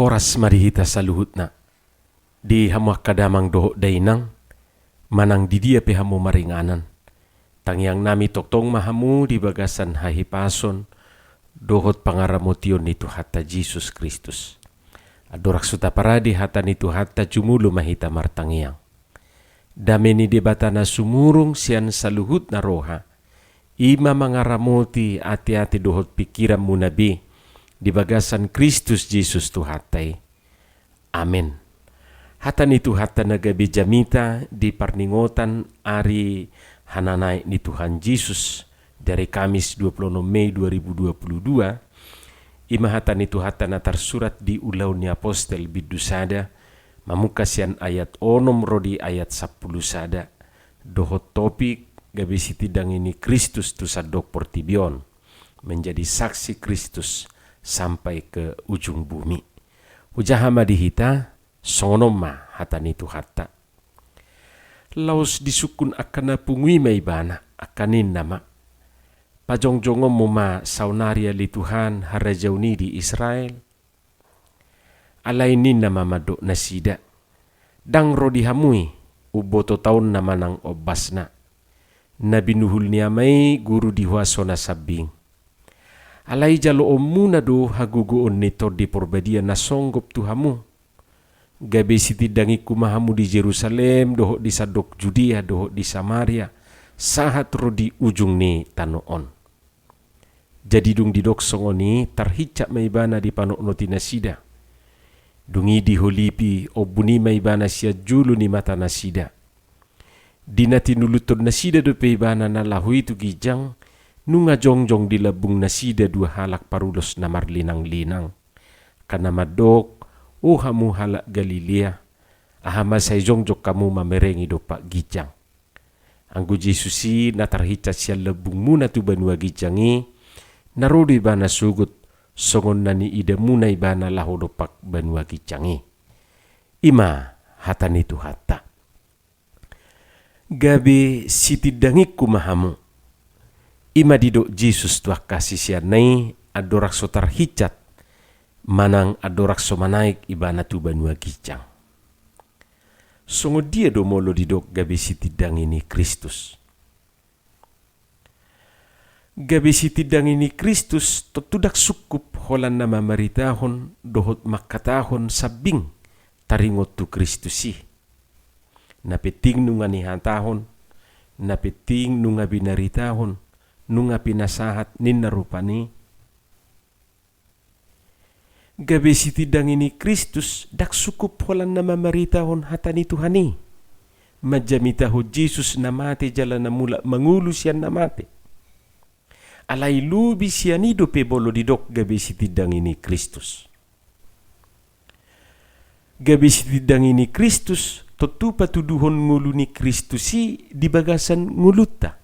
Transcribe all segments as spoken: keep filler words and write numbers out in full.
Horas ma di hita saluhutna, di hamu angka damang dohot dainang, manang di dia pe hamu maringanan. Tangiangnami tongtong ma hamu di bagasan hahipason dohot pangaramotion ni Tuhanta Jesus Kristus. Andorang so taparade hata ni Tuhanta, jumolo ma hita martangiang. Dame ni Debata na sumurung sian saluhutna roha, i ma mangaramoti ateate dohot pingkiranmuna be di bagasan Kristus Jesus Tuhanta i. Amen. Hata ni Tuhanta na gabe jamita di parningotan ari hananaek ni Tuhan Jesus, di ari Kamis dua puluh enam Mei dua ribu dua puluh dua, i ma hata ni Tuhanta na tarsurat di Ulaon ni Apostel bindu sada, mamungka sian ayat onom ro di ayat sampulu sada, dohot topik gabe sitindangi ni Kristus tu sandok portibi on, menjadi saksi Kristus sampai ke ujung bumi. Hujaha ma di hita, songon on ma hata ni Tuhanta. Laos disungkun angka na pungu i ma ibana, angka ninna ma: Pajongjongonmu ma saonari ale Tuhan harajaon i di Israel? Alai ninna ma mandok nasida: Ndang ro di hamu i, umboto taonna manang ombasna, na binuhul ni Ama i guru di huasona sambing. Alai jaloonmuna do hagogoon ni Tondi Porbadia na songgop tu hamu, gabe sitindangingku ma hamu di Jerusalem dohot di sandok Judea dohot di Samaria, sahat ro di ujung ni tano on. Jadi dung didok songon i, tarhinsat ma ibana dipanotnoti nasida. Dung i diholipi ombun i ma ibana sian julu ni matanasida. Di na tinuluthon nasida dope ibana na laho i tu ginjang, nunga jongjong di lambung nasida dua halak parulos na marlinanglinang, angka na mandok: O hamu halak Galilea, aha ma sai jongjong hamu mamerengi dompak ginjang? Anggo Jesus i na tarhinsat sian lambungmuna tu banua ginjang i, na ro do ibana sogot songon na niidamuna ibana laho dompak banua ginjang i. I ma hata ni Tuhanta. Gabe sitindangingku ma hamu. I ma didok Jesus tu angka siseanna i andorang so tarhinsat manang andorang so manaek ibana tu banua ginjang. Songon dia do molo didok gabe sitindangi ni Kristus? Gabe sitindangi ni Kristus tontu ndang sungkup holan na mamaritahon dohot mangkatahon sambing taringot tu Kristus i. Na penting nunga nihatahon, na penting nunga binaritahon, nunga pinasahat ninna rupani. Gabe sitindangi ni Kristus ndang sungkup holan na mamaritahon hata ni Tuhan i, manjamitahon Jesus na mate jala na mulak mangolu sian na mate. Alai lobi sian i dope molo didok gabe sitindangi ni Kristus. Gabe sitindangi ni Kristus tontu patuduhon ngolu ni Kristus i di bagasan ngolunta.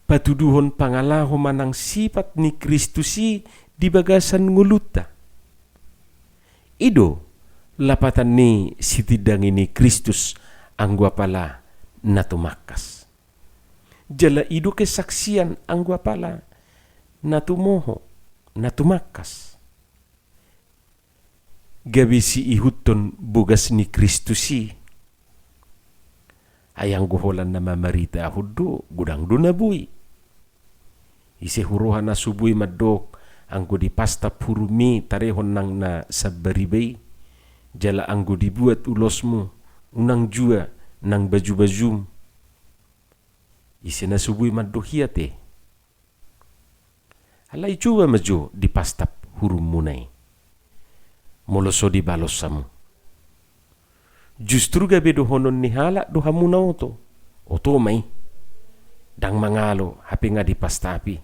Patuduhon pangalaho manang sipat ni Kristus i di bagasan ngolunta. I do lapatan ni sitindangi ni Kristus anggo apala na tumangkas. Jala i do kesaksian anggo apala na tumoho, na tumangkas. Gabe siihuthon bogas ni Kristus i. Ai anggo holan na mamaritahon do, godang do na boi. Ise huroha na so boi mandok, anggo dipastap hurummi tarehon nang na sambariba i, jala anggo dibuat ulosmu, unang jua nang bajubajum. Ise na so boi mandok i ate? Alai coba ma jo dipastap hurumuna i. Molo so dibalos hamu. Justru gabe dohonon ni halak do hamu na oto. Oto ma i. Ndang mangalo hape nga dipastapi.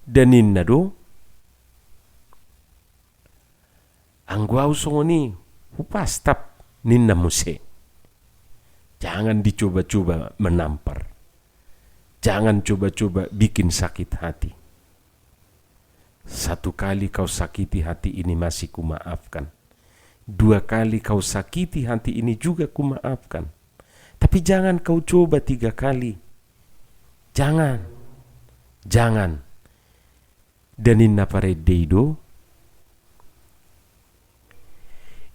Da ninna do. Anggo au songon i, hupastap, ninna muse. Jangan dicoba-coba menampar. Jangan coba-coba bikin sakit hati. Satu kali kau sakiti hati ini masih kumaafkan. Dua kali kau sakiti hati ini juga kumaafkan. Tapi jangan kau coba tiga kali. Jangan. Jangan. Da ninna parende i do,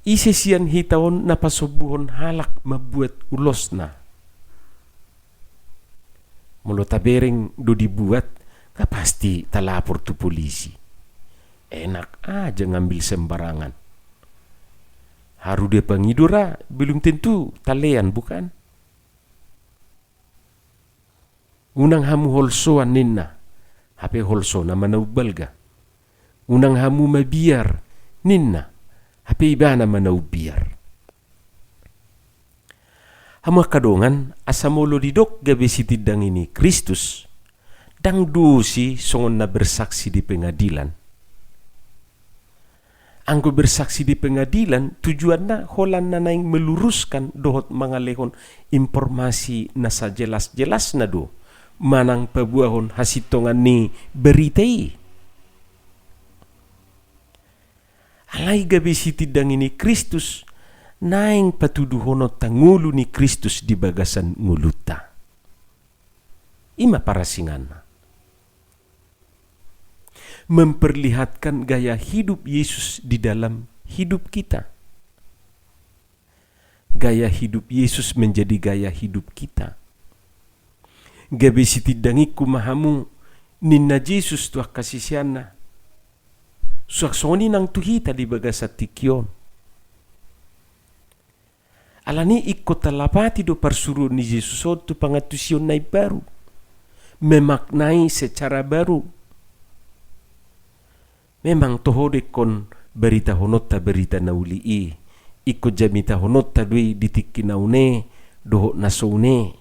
Ise sian hita on na pasombuhon halak mambuat ulosna? Molo tabereng do dibuat, nga pasti talapor tu polisi. Enak aja ngambil sembarangan. Haru dia pangido ra, belum tentu talean, bukan? Unang hamu holsoan ninna, hape holsona manaumbalga. Unang hamu mabiar ninna, hape ibana manaumbiar. Hamu angka dongan, asa molo didok gabe sitindangi ni Kristus, ndang dosi songon na bersaksi di pengadilan. Anggo bersaksi di pengadilan, tujuanna holan na naeng meluruskan dohot mangalehon informasi na sajelas-jelasna do, manang paboahon hasintongan ni berita i. Alai gabe sitindangi ni Kristus, naeng patuduhononta ngolu ni Kristus di bagasan ngolunta. I ma parasinganna. Memperlihatkan gaya hidup Yesus di dalam hidup kita. Gaya hidup Yesus menjadi gaya hidup kita. Gabe sitindangingku ma hamu, ninna Jesus tu angka siseanna. Suang songon i nang tu hita di bagasan tingki on. Alani ingkon talapati do parsuruon ni Jesus on tu pangantusion na imbaru, memaknai secara baru. Memang toho do ingkon baritahononta barita na uli i, ingkon jamitahononta do i di tingki na une dohot na so une.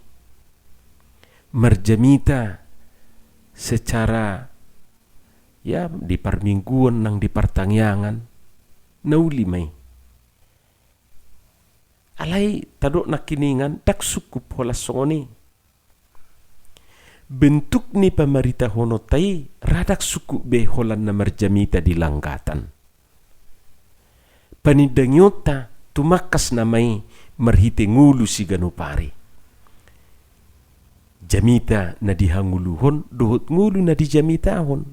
Marjamita secara, ya, di parmingguon nang di partangiangan, na uli ma i. Alai tadok nangkiningan, ndang sungkup holan songon i. Bentuk ni pamaritahononta i ra ndang sungkup be holan na marjamita di langgatan. Panindangionta tumangkas nama i marhite ngolu siganup ari. Jamita na dihangoluhon dohot ngolu na dijamitahon.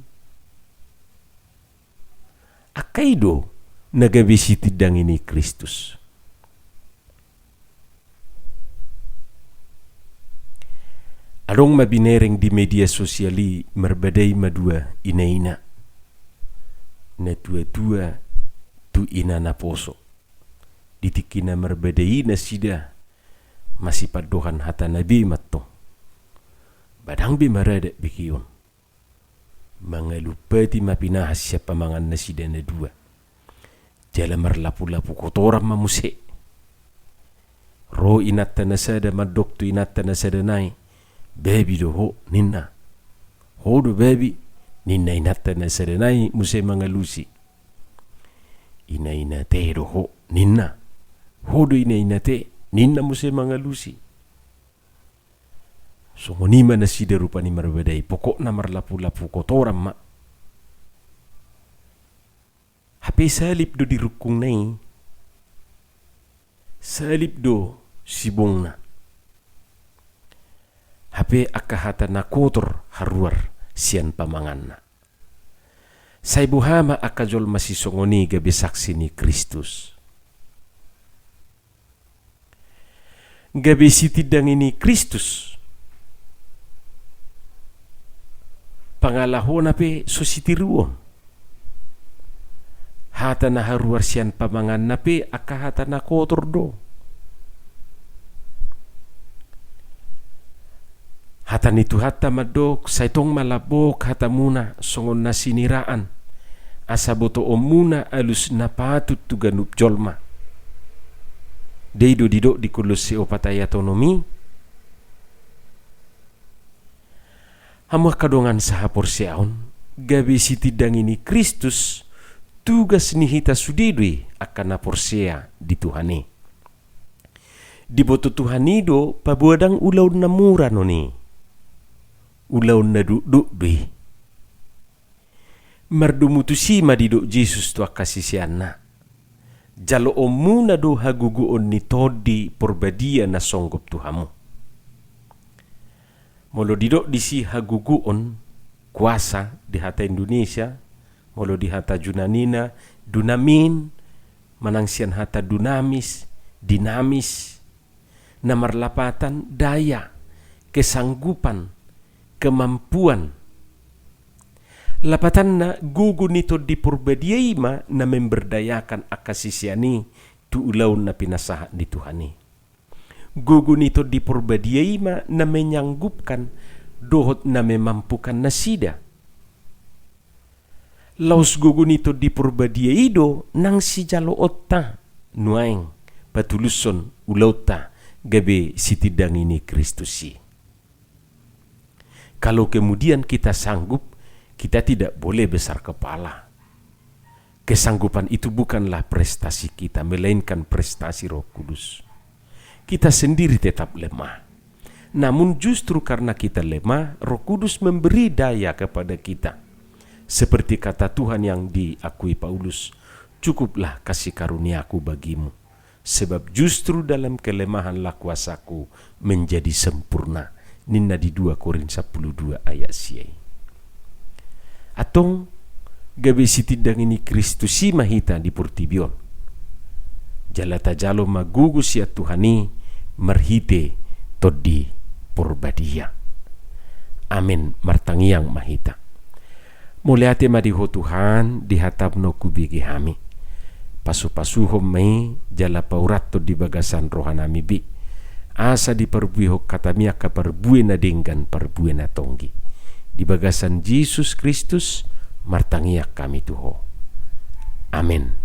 Angka i do na gabe sitindangi ni Kristus. Adong ma binereng di media sosial i, marbadai ma dua inaina, natuatua tu ina naposo. Di tingki na marbadai i nasida masipandohan hata na be mantong. Ba ndang be maradat bege on. Mangalumpati ma pinahan sian pamangan nasida na dua. Jala marlapulapul kotoran ma muse. Ro inanta na sada mandok tu inanta na sada nai, "Babi do ho," ninna. "Ho do babi," ninna inanta na sada nai muse mangalusi. "Inainate do ho," ninna. "Ho do inainate," ninna muse mangalusi. Songon i ma nasida rupani marbadai, pokokna marlapulapul kotoran ma. Hape salip do di rungkungna i, salip do sibongna. Hape angka hata na kotor haruar sian pamanganna. Sai boha ma angka jolma sisongon i gabe saksi ni Kristus? Gabe sitindangi ni Kristus, pangalahona pe so sitiruon. Hata na haruar sian pamanganna pe angka hata na kotor do. Hata ni Tuhanta mandok, "Sai tong ma lambok hatamuna songon na siniraan, asa botoonmuna alus na patut tu ganup jolma." Dei do didok di Kolosse opat ayat onom i. Hamu angka dongan sahaporseaon, gabe sitindangi ni Kristus, tugas ni hita sude do i angka na porsea di Tuhan i. Diboto Tuhan i do paboa ndang ulaon na mura non i. Ulaon na dokdok do i. Mardomu tusi ma didok Jesus tu angka siseanna, "Jaloonmuna do hagogoon ni Tondi Porbadia na songgop tu hamu." Molo didok disi hagogoon, kuasa di hata Indonesia, molo di hata Junanina, dunamin, manang sian hata dunamis, dinamis, na marlapatan daya, kesanggupan, kemampuan. Lapatanna, gogo ni Tondi Porbadia i ma na memberdayakan angka sisean i tu ulaon na pinasahat ni Tuhan i. Gogo ni Tondi Porbadia i ma na menyanggupkan dohot na memampukan nasida. Laos gogo ni Tondi Porbadia i do nang sijaloonta nuaeng patulushon ulaonta gabe sitindangi ni Kristus i. Kalau kemudian kita sanggup, kita tidak boleh besar kepala. Kesanggupan itu bukanlah prestasi kita, melainkan prestasi Roh Kudus. Kita sendiri tetap lemah. Namun justru karena kita lemah, Roh Kudus memberi daya kepada kita. Seperti kata Tuhan yang diakui Paulus, "Cukuplah kasih karunia-Ku bagimu, sebab justru dalam kelemahanlah kuasa-Ku menjadi sempurna," ninna di dua Korin sampulu dua ayat sia i. Antong, gabe sitindangi ni Kristus i ma hita di portibi on. Jala tajalo ma gogo sian Tuhan i marhite Tondi Porbadia. Amen. Martangiang ma hita. Mauliate ma di Ho Tuhan, di hataM na hubege hami. Pasupasuhon ma i, jala paurathon di bagasan rohanami be, asa diparbuehon hataMi angka parbue na denggan, parbue na tonggi. Di bagasan Jesus Kristus martangiang hami tu Ho. Amen.